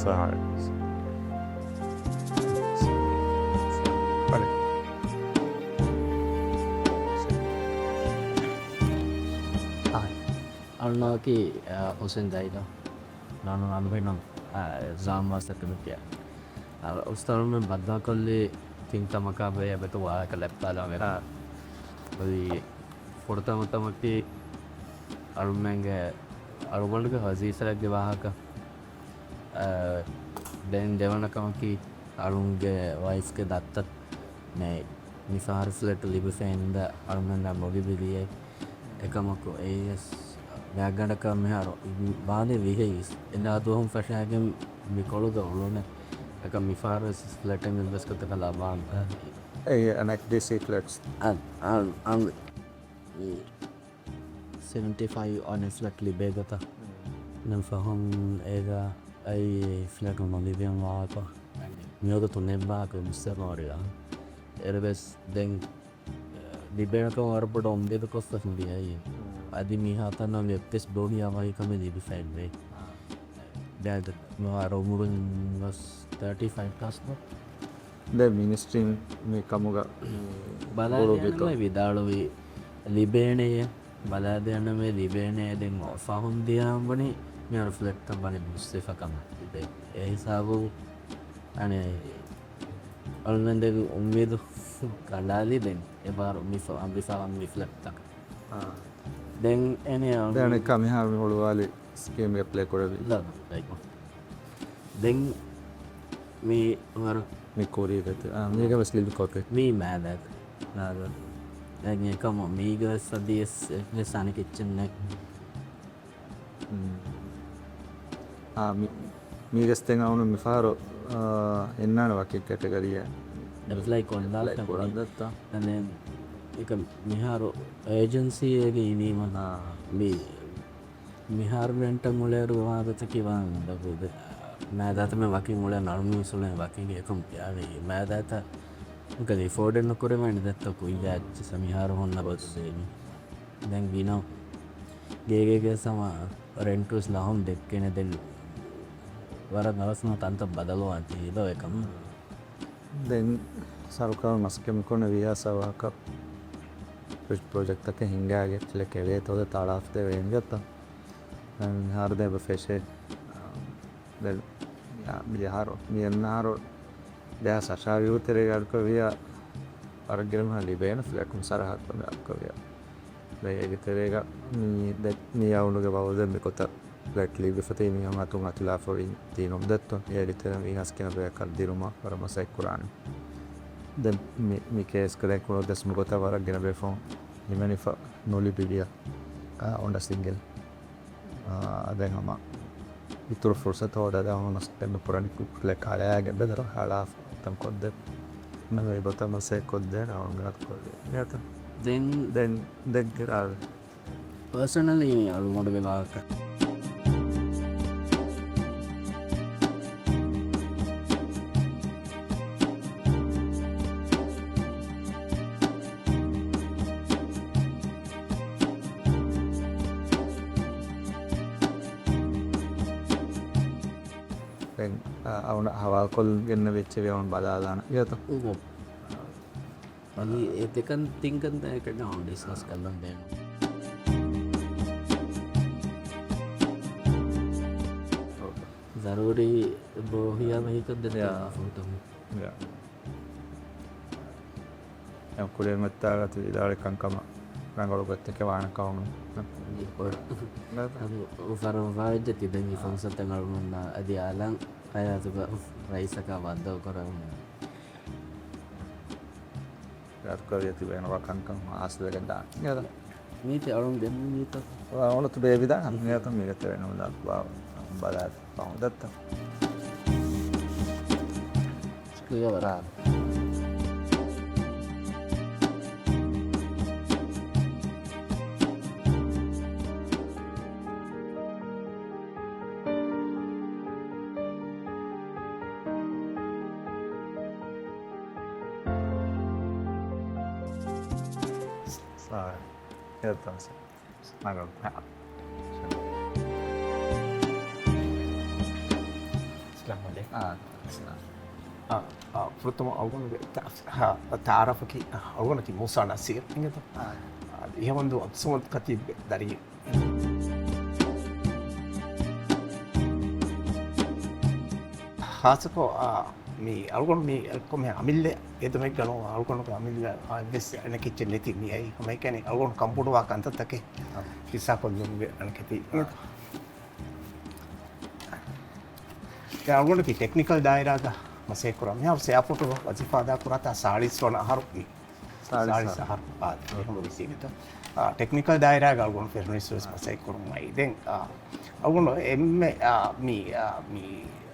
ސާ، ބަލެ. އަޅުނާކީ، އަ، ހުސެން ދައިލޯ. ނާނު އަނބިނު، އަ، އެގްޒާމް މާސް އެކަޑަމިކް އިޔާ. އަ، އުސްތާދުމެން ބައްދާކޮށްލީ ތިން ކަމަކާ ބެހޭ އެބަތު ވާހަކަ ލެއްޕާލާ މެދާ. އަ، އޮތީ ފުރަތަމަ ކަމަކީ އަޅުމެންގެ، އަޅުގަނޑުގެ ވަޒީފާއެއްގެ ވާހަކަ. އަ، ދެން ދެވަނަ ކަމަކީ، އަޅުންގެ ވައިފްގެ ދައްތަ މި، މި ފަހަރު ފްލެޓް ލިބިފައި އިންދާ އަޅުމެންނާ މޮޅިވެލިއެއް. އެކަމަކު، އެއީވެސް ގާތްގަނޑަކަށް މިހާރު މާލެ ވިހައިސް އެންދާ ދުވަހުން ފަށާގެން މި ކޮޅުގަ އުޅުނެ. އެކަމް މި ފަހަރު ވެސް ފްލެޓެއް މި ބަސްކޮތަކަށް ލަބާން. އެ، އަނެކް ޑީސީ ފްލެޓްސް. އަން، އަން، އަން. މި ސެވެންޓީ ފައިވް އަނެއް ފްލެޓް ލިބޭ ގޮތަށް. ނަމަ ފަހުން އޭގަ އައި ފްލެޓް ނުލިބޭން ވާކޮ. މިވަގުތު ނެއްބާކު މުސްތަމަރުގަ. އެރެވެސް ދެން ލިބޭނެކަން ވަރަށް ބޮޑަށް އުންމީދު ކޮށްފަ ހިނދި އައި. އަދި މިހާތަނަށް އެއްވެސް ބޯހިޔާވަހިކަމެއް ލިބިފައެއް ނެތް. ދެން މިހާރު އުމުރުން ވެސް ތާޓީ ފައިވް ކްރޮސް ކޮށް. ދެން މިނިސްޓްރީން މި ކަމުގަ ބަލާލި ވިދާޅުވީ ލިބޭނެޔޭ، ބަލާލި އަންނަމޭ ލިބޭނެ. ދެން ފަހުން ދިޔާން ވަނީ މިހާރު ފްލެޓްތައް ވަނީ މުސްތަފާ ކަމަށް ތިބޭ. އެ ހިސާބު އަނެއް އަޅުމެން ދެން އުއްމީދު ކަނޑާލި ދެން އެބާރު މި ފަ-، މި ފަ-، މި ފްލެޓްތަކަށް. އާ. ދެން އެނެ އަޅު-، ދެން އަނެއްކާ މިހާރު މި ހުޅުވާލި ސްކީމްގެ އެޕްލައި ކުރެވި. ލަ، ލައިކު. ދެން މި ވަރު-، މި ކުރީ ގަތި. އާ، މީގަ ވެސް ލިބި ކޮޕީ. މީ މާލެ. ލާ، ލާ. ދެން އެކަމު މީގަ ވެސް އަދި އެސް، އެސް އަނެކެއްޗެއް ނެތް. މް. އާ، މި، މީގަސް ދެން އަވަނު މިފަހަރު، އާ، އެންނާނެ ވަކި ކެޓަގަރީއެއް އެޕްލައި ކޮށްލާފަ އެޕްލައި ކުރަން ކުރިން. ދައްތަ. ދެން އެކަ މިހާރު އޭޖެންސީއެއްގެ އިނީމަ އާ. މި މިހާރު ރެންޓަށް އުޅޭއިރު ވާ ގޮތަކީ ވާން ދަގު ދެ-، މާދާތަ މެ ވަކިން އުޅޭ ނަރުމީސް އުޅޭ ވަކިން އެކަމް ކިޔާވީ. މާދާތަ ކަލި އެފޯޑެއް ނުކުރެވޭނެ ދެއްތޯ ކުއްޔާ އެއްޗިސަ މިހާރު ހުންނަ ގޮތު ދޭނީ. ދެން ގިނަ ގޭގޭގެ ސަމާ ރެންޓުސް ލަހުން ދެއްކޭނެ ދެން ވަރަށް އަވަސްނު ތަންތަން ބަދަލުވާން ތީ ދޯ އެކަމް. ދެން ސަރުކާރު މަސައްކަތް މިކުރަން ވިޔާސާ ވާކަ ޕްރޮ-، ޕްރޮޖެކްޓްތަކެއް ހިންގާގެ އެއްޗެއް ކެވޭތޯ ދެ ތާޅާފަ ދެވޭން ގަތަ. ދެން މިހާރު ދެ ބަ ފެށޭ. ދެން މި-، މި އެންނަހަރު ދެހާސް އަށާވީހު ތެރޭގަ އަޑުކޮށް ވިޔާ ވަރަށް ގިނަ މީހުން ލިބޭނެ ފްލެޓުން ސަރަހައްދު އަޑުކޮށް ވިޔާ. ދެން އޭގެ ތެރޭގަ މި ދެ-، މި އަވަނުގެ ބައުދެން މި ގޮތަށް ފްލެޓް ލިބިފަތީ މި ހަމަ އަތުން އަތުލާފަ އޮތް ތީ ނުދެއްތޯ. އޭގެ ތެރޭ މީހާސް ގިނަ ބޭކަށް ދިރުމަށް ވަރަށް މަސައްކަތް ކުރާނެ. ދެން މި، މި ކޭސްގަ ދެން ކުޅަދެސް މި ގޮތަށް ވަރަށް ގިނަ ބޭފުޅުން ހިމެނިފަ ނުލިބި ވިޔާ. އާ، އޮންޑަ ސިންގިލް. އާ، ދެން ހަމަ އިތުރު ފުރުސަތު ހޯދާ ދެން ހަމަ މަސައްކަތް ނުކުރަނީ ކު-، ކުލެ ކާލަޔާގެ ބެދަރު ހަޅާފަ ތަން ކޮށްދެ. ނަމަ އެ ގޮތަށް މަސައްކަތް ކޮށްދޭން އަޅުގަނޑު ކޮށްދޭ. ދެން ދެން ދެން ގިރާ ޕާސަނަލީ މި އަޅުގަނޑުގެ ވާހަކަ. ދެން، އަ، އަވަނަ ހަވާލުކޮށް ގެންނެވި އެއްޗެއް އަވަން ބަލާލާނަ އިޔަތަ؟ އުނގ. އަދި އެ ދެކަން ތިންކަން ދާއެކަށް އަވަން ޑިސްކަސް ކަށްލަން ބޭނުން. ޒަރޫރީ ބޯ ހިޔާ ބަހިކަށް ދެއްތޯ ޔާ. ފުރަތަމަ. ޔާ. އެ ކުރިއަށް މައްތާގަތު ވިދާޅުވި ކަންކަމަށް ރަނގަޅު ގޮތްތަކެއް ވާނެ ކަމުން. ނަތަ؟ އަދު ފަރުވާވެއްޖެ ތިބެން އާ. ފުރުސަތެއް އަޅުގަނޑުންނަށް އަދި އާލާން ހަޔާތުގަ ރައީސަކާ ވައްދަވަ ކުރަމުން. ރައްކަވިޔަ ތިބެން ވަ ކަންކަން ހާސިލްވެގެން ދާނެ. މީތި އަޅުން ދެން މީތަ؟ އަޅުން ތިބޭ ވިދާ ހަމިޔަތަ މީގަ ތެރެނު ލައްވާ ބަލާ ފަހު ދައްތަ. ކުއްޔަވަރާ. ސާ، ހެއްތާސެ. ނަގަން. އައްސަލާމު ޢަލައިކުމް. އާ، އައްސަލާމް. އާ، އާ، ފުރަތަމަ އަޅުގަނޑުގެ ތަ-، އާ، ތަޢާރަފަކީ، އާ، އަޅުގަނޑަކީ މޫސާ ނަސީރު އިނގޭތަ؟ އާ. އާ، އިހަވަންދޫ އަބްދުއްޞަމަދު ކަތީބްގެ ދަރިއެއް. ޚާއްޞަކޮށް، އާ، މި އަޅުގަނޑު މި ކޮންމެ އަމިއްލަ އެދުމެއްގަ ނޫން، އަޅުގަނޑުގެ އަމިއްލަ އެއްވެސް އަނެކެއްޗެއް ނެތި މި އައީ. ހަމައެކަނި އަޅުގަނޑު ކަންބޮޑުވާ ކަންތައްތަކެއް އާ. ހިއްސާކޮށްލުމުގެ އަނެކެތީ. އާ. ދެން އަޅުގަނޑަކީ ޓެކްނިކަލް ދާއިރާގަ މަސައްކަތް ކުރާ. މިހާރު އެއާޕޯޓުގަ ވަޒީފާ އަދާކުރާތާ ސާޅީސް ވަނަ އަހަރު މި. ސާޅީސް ސާޅީސް އަހަރު. އަހަރު. އާ، އެހެން ވިސީގެތަ. އާ، ޓެކްނިކަލް ދާއިރާގަ އަޅުގަނޑު ފެށުނީސްވެސް މަސައްކަތް ކުރުމަށް. ދެން، އާ، އަޅުގަނޑު އެންމެ، އާ، މި، އާ، މި،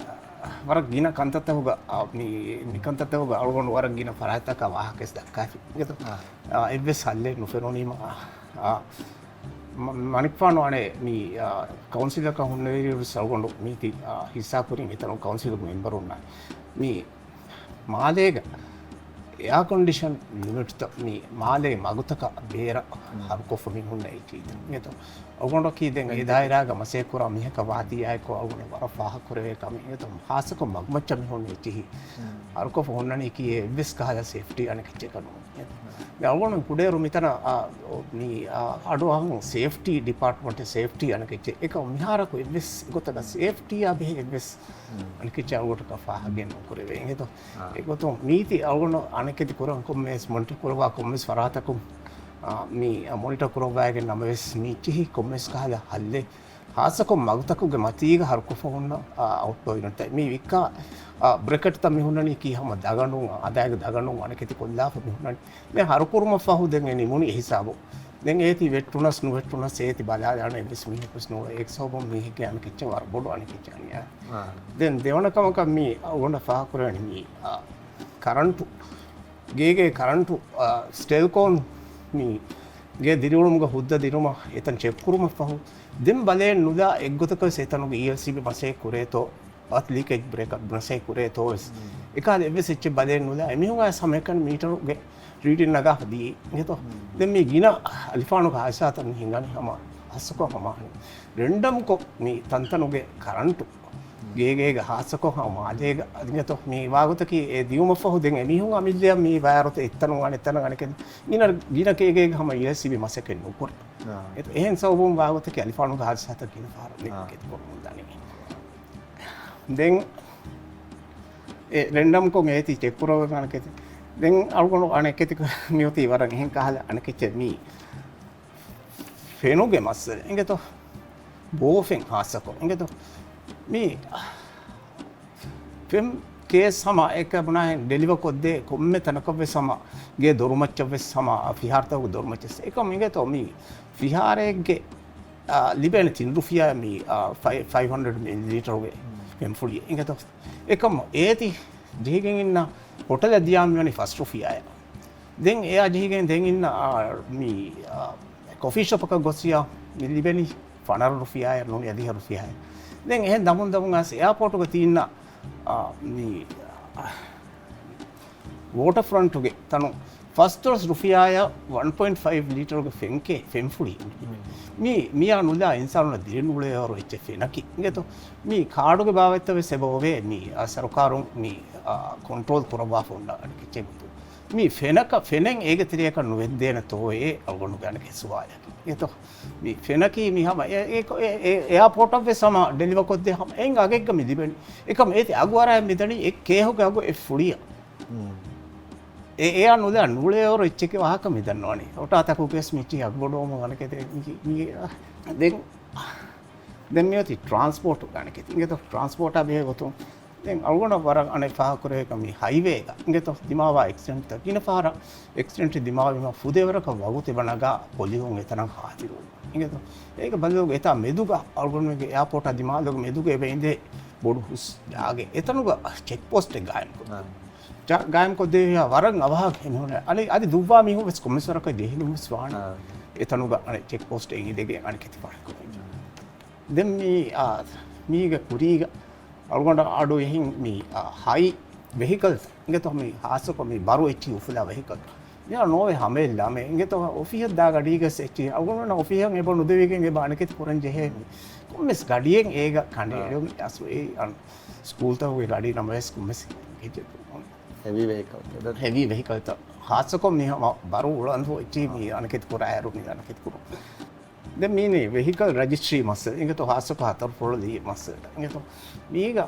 އާ، ވަރަށް ގިނަ ކަންތައްތަކުގަ، އާ، މި، މި ކަންތައްތަކުގަ އަޅުގަނޑު ވަރަށް ގިނަ ފަރާތްތަކަށް ވާހަކަވެސް ދައްކާފި. އާ. އާ، އެއްވެސް ހައްލެއް ނުފެނުނީމަ، އާ، މަ-، މަނިކުފާނު އަނެއް މި، އާ، ކައުންސިލަކަށް ހުންނެވިއިރުވެސް އަޅުގަނޑު މީތި، އާ، ހިއްސާކުރިން އެތަނުން ކައުންސިލުގެ މެމްބަރުންނާ މި މާލޭގަ އެއާކޮންޑިޝަން ޔުނިޓްތައް މި މާލޭ މަގުތަކަށް ބޭރަށް ހުން. ހަރުކޮށްފަ މި ހުންނަ އެއްޗިހިތަ. އެތޯ އަޅުގަނޑަކީ ދެން އެ ދާއިރާގަ މަސައްކަތް ކުރާ މީހަކަށް ވާތީ އާއެކު އަޅުގަނޑު ވަރަށް ފާހަގަކުރެވޭ ކަމެއް. އެތޯ ޚާއްޞަކޮށް މަގުމައްޗަށް މި ހުންނަ އެއްޗިހި ހަރުކޮށްފަ ހުންނަނީކީ އެއްވެސް ކަހަލަ ސޭފްޓީ އަނެކެއްޗެއް ނޫން. މި އަޅުގަނޑު ކުޑައިރު މިތަނަށް، އާ، މި، އާ، އަޑުއަހަން ސޭފްޓީ ޑިޕާޓްމަންޓް، ސޭފްޓީ އަނެކެއްޗެއް އެކަމް މިހާރަކު އެއްވެސް ގޮތަކަށް ސޭފްޓީއާ ބެހޭ އެއްވެސް އަނެކެއްޗެއް އަޅުގަނޑަކަށް ފާހަގަ ނުކުރެވޭ. އެހެންތޯ؟ އާ. އެގޮތުން މީތި އަޅުގަނޑު އަނެކެތި ކުރަން ކޮންމެވެސް މޮނިޓަ ކުރައްވާ ކޮންމެވެސް ފަރާތަކުން، އާ، މި، އާ، މޮނިޓަ ކުރައްވާގެން ނަމަވެސް މި އެއްޗިހި ކޮންމެވެސް ކަހަލަ ހައްލެއް ޚާއްޞަކޮށް މަގުތަކުގެ މަތީގަ ހަރުކޮށްފަ ހުންނަ، އާ، އައުޓްޑޯ ޔުނިޓްތައް. މި ވިއްކާ، އާ، ބްރެކެޓްތައް މި ހުންނަނީކީ ހަމަ ދަގަނޑުން، އަދާގެ ދަގަނޑުން އަނެކެތި ކޮށްލާފަ މި ހުންނަނީ. މި ހަރުކުރުމަށްފަހު ދެން އެ ނިމުނީ އެހިސާބު. ދެން އޭތި ވެއްޓުނަސް ނުވެއްޓުނަސް އޭތި ބަލާލާނެ އެއްވެސް މީހަކުވެސް ނޫޅޭ. އޭގެ ސަބަބުން މީހެއްގެ އަނެކެއްޗެއް ވަރަށް ބޮޑު އަނެކެއްޗެއް އަނިޔާ. ދެން ދެވަނަ ކަމަކަށް މީ އަޅުގަނޑަށް ފާހަގަކުރެވެނީ މީ، އާ، ކަރަންޓު. ގޭގެ ކަރަންޓު، އާ، ސްޓެލްކޯން މީ ގޭ ދިރިއުޅުމުގަ ހުއްދަ ދިރުމަށް އެތަން ޗެކް ކުރުމަށްފަހު، ދެން ބަލައެއް ނުލާ އެއްގޮތަކަށް އެތަނުގެ އީއެލްސީބީ މަސައްކަތް ކުރޭތޯ، އަތް ލީކޭޖް ބްރޭކަރ މަސައްކަތް ކުރޭތޯ ވެސް. އެކާލަ އެއްވެސް އެއްޗެއް ބަލައެއް ނުލާ އެމީހުން އައިސް ހަމައެކަނި މީޓަރުގެ ރީޑިން ނަގާފަ ދިޔައީ. އިނގޭތޯ؟ ދެން މީ ގިނަ އަލިފާނުގެ ހާދިސާތައް މި ހިނގަނީ ހަމަ ހާއްސަކޮށް ހަމަ ރެންޑަމްކޮށް މި ތަންތަނުގެ ކަރަންޓު ގޭގޭގަ ހާއްސަކޮށް ހަމަ މާލޭގަ އިނގޭތޯ؟ މި ވާގޮތަކީ އެ ދިޔުމަށްފަހު ދެން އެމީހުން އަމިއްލައަށް މި ވަޔަރުތައް އެއްތަނުން އަނެއްތަނަށް އަނެކެން ގިނަ، ގިނަ ގޭގޭގަ ހަމަ އީއެލްސީބީ މަސައްކަތް ނުކުރޭ. އާ. އެ-، އެހެން ސަބަބުން ވާގޮތަކީ އަލިފާނުގެ ހާދިސާތައް ގިނަ ފަހަރަށް މި އާ. ގެތިކޮށް މިދަނީ. ދެން އެ ރެންޑަމްކޮށް އޭތި ޗެކް ކުރައްވަން އަނެކެތި. ދެން އަޅުގަނޑު އަނެކެތި މިއޮތީ ވަރަށް އެހެން ކަހަލަ އަނެކެއްޗެއް މީ. ފެނުގެ މައްސަލަ އިނގޭތޯ؟ ބޯފެން ހާއްސަކޮށް އިނގޭތޯ؟ މީ ފެން ކޭސް ހަމަ އެކަ ބުނާހެން ޑެލިވަ ކޮށްދޭ ކޮންމެ ތަނަކަށްވެސް ހަމަ ގޭ ދޮރުމައްޗަށްވެސް ހަމަ ފިހާރަތަކުގެ ދޮރުމައްޗަށް އެކަމް އިނގޭތޯ؟ މީ ފިހާރައެއްގެ، އާ، ލިބޭނެ ތިން ރުފިޔާ މީ، އާ، ފައި-، ފައިވް ހަންޑްރެޑް މިލިލީޓަރުގެ ފެންފުޅި އިނގޭތޯ؟ އެކަމް އޭތި ޖެހިގެން އިންނަ ހޮޓަލަށް ދިޔާ މިވަނީ ފަސް ރުފިޔާއެއް. ދެން އެއާ ޖެހިގެން ދެން އިންނަ، އާ، މި، އާ، ކޮފީ ޝޮޕަކަށް ގޮސް ދިޔަ މި ލިބެނީ ފަނަރަ ރުފިޔާއެއް ނޫނީ އަދިހަ ރުފިޔާއެއް. ދެން އެހެން ދަމުން ދަމުން އައިސް އެއާޕޯޓުގަ ތީންނަ، އާ، މި، އާ، ވޯޓަރ ފްރަންޓުގެ ތަނު ފަސްދޮޅަސް ރުފިޔާއަށް ވަން ޕޮއިންޓް ފައިވް ލީޓަރުގެ ފެންކޭ، ފެންފުޅި. މި، މިއާ ނުލާ އިންސާނުންނަށް ދިރިނުޅޭއިރު އެއްޗެއް ފެނަކީ. އިނގޭތޯ؟ މި ކާޑުގެ ބާވަތްތައް ވެސް އެބަ އޮވޭ. މި، އާ، ސަރުކާރުން މި، އާ، ކޮންޓްރޯލް ކުރައްވާފަ އޮންނަ އަނެކެއްޗެއް ގޮތުން. މި ފެނަކަ ފެނެއް އޭގެ ތެރެއަކަށް ނުވެއްދޭނެތޯއޭ އަޅުގަނޑުގެ އަނެކެއް ސުވާލަކީ. އެތޯ؟ މި ފެނަކީ މި ހަމަ އެ-، އެ-، އެ-، އެ-، އެއާޕޯޓަށް ވެސް ހަމަ ޑެލިވަ ކޮށްދޭ ހަމަ އެއް އަގެއްގަ މި ލިބެނީ. އެކަމް އޭތި އަގު އަރާ މިދަނީ އެ ކޭހުގެ އަގު އެއް ފުޅިއަށް. އެ-، އެއާ ނުލާ ނޫޅޭއިރު އެއްޗެކޭ ވާހަކަ މި ދަންނަވަނީ. ހޮޓާތަކުގެސް މިއްޗި އަގު ބޮޑުވަމުން އަނެކެތެ މި-، މި-، ދެން، ދެން މިއޮތީ ޓްރާންސްޕޯޓު އަނެކެތި. އިނގޭތޯ؟ ޓްރާންސްޕޯޓާ ބެހޭ ގޮތުން ދެން އަޅުގަނޑަށް ވަރަށް އަނެއް ފާހަގަކުރެވޭކަށް މި ހައިވޭގަ އިނގޭތޯ ދިމާވާ އެކްސިޑެންޓްތައް ގިނަ ފަހަރަށް އެކްސިޑެންޓް ދިމާވީމަ ފުދޭވަރަކަށް ވަގުތު އެބަ ނަގާ ޕޮލިހުން އެތަނަށް ހާޒިރުވުން. އިނގޭތޯ؟ އޭގެ ބަދަލުގަ އެތާ މެދުގަ އަޅުގަނޑުމެންގެ އެއާޕޯޓާ ދިމާލުގެ މެދުގަ އެބަ އިނދޭ ބޮޑު ހުސް ޖާގަ. އެތަނުގަ ޗެކް ޕޯސްޓެއް ގާއިމްކޮށް، ޖާ-، ގާއިމްކޮށްދެވިހާ ވަރަށް އަވަހަށް އެމީހުން އަނެ-، އަދި ދުއްވާ މީހުން ވެސް ކޮންމެސް ވަރަކަށް ޖެހިލުން ވެސް ވާނެ. އެތަނުގަ އަނެ ޗެކް ޕޯސްޓެއް އިނދެގެން އަނެކެތި ފާހަގަކުރަން. ދެން މި، އާ، މީގެ ކުރީގަ އަޅުގަނޑަށް އަޑު އެހިން މި، އާ، ހައި ވެހިކަލް އިނގޭތޯ މި ހާއްސަކޮށް މި ބަރު އެއްޗިހި އުފުލާ ވެހިކަލް. މިހާރު ނޯވޭ ހަމައެއް ލަމެއް އިނގޭތޯ އޮފީހަށް ދާ ގަޑީގަސް އެއްޗިހި އަޅުގަނޑު އޮފީހަށް އެބަ ނުދެވިގެން އެބަ އަނެކެތި ކުރަން ޖެހޭ މި. ކޮންމެސް ގަޑިއެއް އޭގަ ކަނޑައެޅުން އަސް އެ ސްކޫލްތަކުގެ ގަޑި ނަމަވެސް ކޮންމެސް ހެވީ ވެހިކަލް. ހެވީ ވެހިކަލްތައް ހާއްސަކޮށް މި ހަމަ ބަރު އުޅަނދު އެއްޗިހި މި އަނެކެތި ކުރާއިރު މި އަނެކެތި ކުރުން. ދެން މީނީ ވެހިކަލް ރަޖިސްޓްރީ މައްސަލަ އިނގޭތޯ ހާއްސަކޮށް ހަތަރު ފޮޅު ލިޔި މައްސަލަ އިނގޭތޯ މީގަ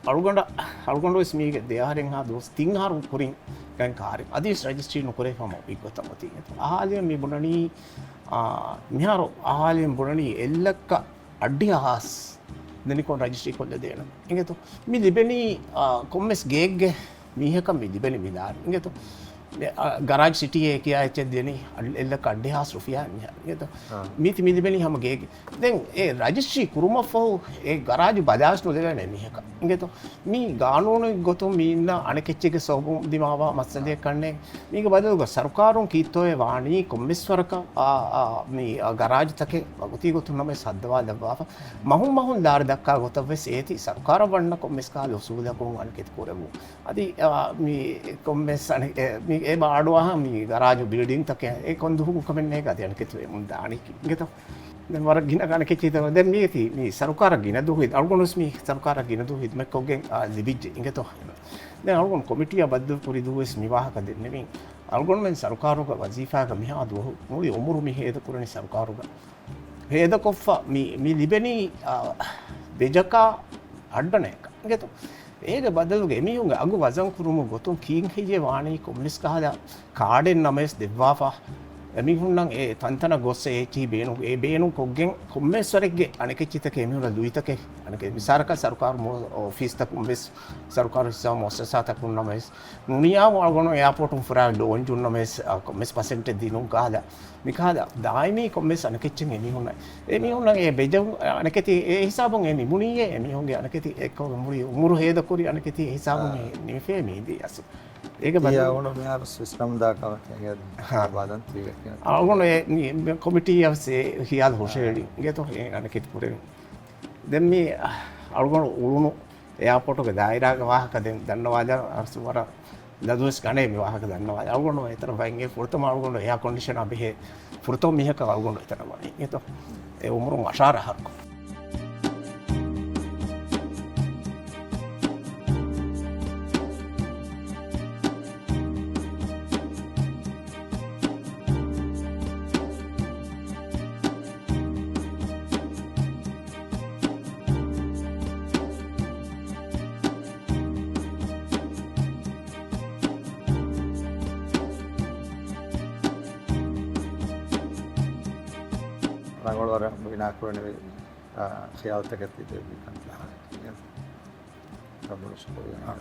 އަޅުގަނޑަށް، އަޅުގަނޑު ވެސް މީގެ ދެ އަހަރެއްހާ ދުވަސް ތިން އަހަރު ކުރިން ގަން ކާރި އަދިވެސް ރަޖިސްޓްރީ ނުކުރެވިފަ ހަމަ އޮތް ގޮތަށް އޮތީ އިނގޭތޯ. އަހާލިއަށް މި ބުނަނީ، އާ، މިހާރު އަހާލިއަށް ބުނަނީ އެއްލައްކަ އަށްޑިހަ ހާސް ދެނިކޮށް ރަޖިސްޓްރީ ކޮށްލަދޭނަން އިނގޭތޯ. މި ލިބެނީ، އާ، ކޮންމެސް ގެއެއްގެ މީހަކަށް މި ލިބެނީ މި ލާރި އިނގޭތޯ. މި، އާ، ގަރާޖް ސިޓީއޭ ކިޔާ އެއްޗެއް ދެނީ އަށް-، އެއްލައްކަ އަށްޑިހަ ހާސް ރުފިޔާ މިހާރު އިނގޭތޯ. މީތި މި ލިބެނީ ހަމަ ގޭގެ. ދެން އެ ރަޖިސްޓްރީ ކުރުމަށްފަހު އެ ގަރާޖު ބަލާސް ނުލެވޭނެ މީހަކަށް އިނގޭތޯ. މީ ގާނޫނުގެ ގޮތުން މީންނަ އަނެކެއްޗެއްގެ ސަބަބުން ދިމާވާ މައްސަލައެއް ކަންނޭނގެ. މީގެ ބަދަލުގަ ސަރުކާރުން ކީއްތޯއޭ ވާނީ ކޮންމެސް ވަރަކަށް އާ، އާ، މި، އާ، ގަރާޖުތަކެއް ވަގުތީ ގޮތުން ނަމަވެސް ހައްދަވާލައްވާފަ. މަހުން މަހުން ލާރި ދައްކާ ގޮތަށްވެސް އޭތި ސަރުކާރަށް ވަންނަ ކޮންމެސް ކަހަލަ އުސޫލަކުން އަނެކެތި ކުރެވުން. އަދި، އާ، މި ކޮންމެސް އަނެ-، އެ، މި އެބަ އަޑުއަހާ މި ގަރާޖު ބިލްޑިންތަކެއް އެ ކޮން ދުވަހަކު ކަމެއް ނޭނގެ އަދި އަނެކެތި ވެމުން ދާނީކީ. އިނގޭތޯ؟ ދެން ވަރަށް ގިނަ ގަނެކެއްޗެއް ދެން މީތި މި ސަރުކާރަށް ގިނަ ދުވަހު ހި-، އަޅުގަނޑުވެސް މި ސަރުކާރަށް ގިނަ ދުވަހު ހިދުމަތްކޮށްގެން، އާ، ލިބިއްޖެ އިނގޭތޯ. ދެން އަޅުގަނޑު ކޮމިޓީއަށް ބައްދަލު ކުރި ދުވަހުވެސް މި ވާހަކަ ދެންނެވިން. އަޅުގަނޑުމެން ސަރުކާރުގަ ވަޒީފާގަ މިހާ ދުވަހު ނޫޅި އުމުރު މި ހޭދަކުރަނީ ސަރުކާރުގަ. ހޭދަކޮށްފަ މި، މި ލިބެނީ، އާ، ދެޖަކާ އައްޑަނައަކަށް އިނގޭތޯ. އޭގެ ބަދަލުގަ އެމީހުންގެ އަގު ވަޒަން ކުރުމުގެ ގޮތުން ކީއްހެއްޔޭ ވާނީ ކޮންމެސް ކަހަލަ ކާޑެއް ނަމަވެސް ދެއްވާފަ. އެމީހުންނަށް އެ ތަންތަނަށް ގޮސް އެ އެއްޗިހި ބޭނުން، އެ ބޭނުން ކޮށްގެން ކޮންމެސް ވަރެއްގެ އަނެކެއްޗިތަކެއް އެމީހުންނަށް ލުއިތަކެއް، އަނެކެ މިސާލަކަށް ސަރުކާރު މު-، އޮފީސްތަކުން ވެސް، ސަރުކާރު ހިއްސާ މުއައްސަސާތަކުން ނަމަވެސް، ނުނިޔާވު އަޅުގަނޑު އެއާޕޯޓުން ފުރާ ލޯންޖުން ނަމަވެސް، އަ، ކޮންމެސް ޕަސެންޓެއް ދިނުން ކަހަލަ، މިކަހަލަ ދާއިމީ ކޮންމެސް އަނެކެއްޗެއް އެމީހުންނަށް، އެމީހުންނަށް އެ ބެޖަ-، އަނެކެތި އެ ހިސާބުން އެ ނިމުނީއޭ، އެމީހުންގެ އަނެކެތި އެއްކޮށް އުމުރު ހޭދަކުރި އަނެކެތި އެ ހިސާބުން އެ ނިމިފޭ މީ ދިޔަސް. އޭގެ ބަދަލު އަޅުގަނޑު މިހާރު ސިސްޓަމް ދާ ކަމަކީ އެ ހާ. ބާދަން ތީވެ ކިޔާ. އަޅުގަނޑު އެ މި، މި ކޮމިޓީ އަވެސް އެ ޚިޔާލު ހުށަހެޅި. އާ. އިނގޭތޯ އެ އަނެކެތި ކުރެވި. ދެން މި އަޅުގަނޑު އުޅުނު އެއާޕޯޓުގެ ދާއިރާގެ ވާހަކަ ދެން ދަންނަވާލާ އަސް ވަރަށް ލަދުވެސް ގަނޭ މި ވާހަކަ ދަންނަވާލާ. އަޅުގަނޑު އެތަނަށް ވައިން އެ ފުރަތަމަ އަޅުގަނޑު އެއާ ކޮންޑިޝަނާ ބެހޭ ފުރަތަމަ މީހަކަށް އަޅުގަނޑު އެތަނަށް ވަނީ. އިނގޭތޯ އެ އުމުރުން އަށާރަ އަހަރު. ރަނގަޅު ވަރަށް ބިނާކުރަނިވި، އާ، ޚިޔާލުތަކެއް ތިބެވި ކަންތައް. ރަނގަޅު ޝުކުރިއްޔާ.